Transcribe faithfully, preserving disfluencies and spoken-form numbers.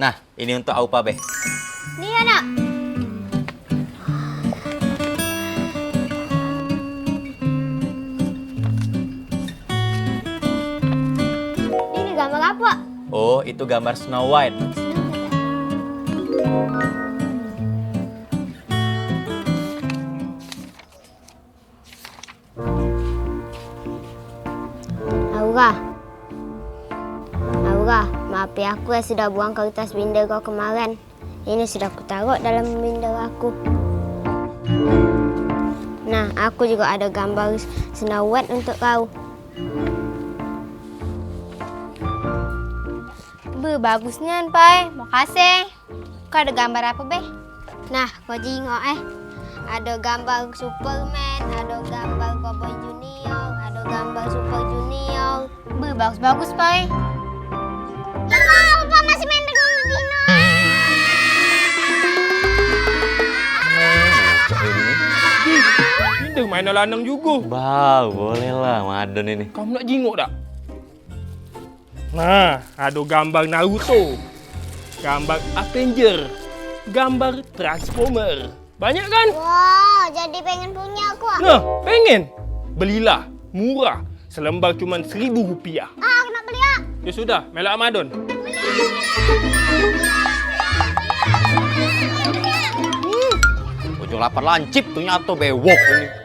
Nah, ini untuk Aupa, Be. Ni, anak. Ini gambar apa? Oh, itu gambar Snow White. Aura. Aura, maafi aku yang sudah buang kertas binder kau kemaren. Ini sudah kutaruh dalam binder aku. Nah, aku juga ada gambar Snow White untuk kau. Be, bagus nian, Pai. Makasih. Kau ada gambar apa, Be? Nah, kau jingok, eh. Ada gambar Superman, ada gambar Cowboy Junior, ada gambar Super Junior. Be, bagus-bagus, Pai. Ya, Pai, Opa masih main dengan Dino. Bocah ini. Pindah main lanang juga. Bau, boleh lah, madon ini. Kamu nak jingok tak? Nah, ada gambar Naruto, gambar Avenger, gambar Transformer. Banyak kan? Wah, jadi pengen punya aku, ah. Nah, pengen? Belilah, murah, selembar cuman seribu rupiah. Ah, aku nak beli, ah. Ya sudah, melak amadon. Hmm, ujung lapar lancip tu nyato bewok ini.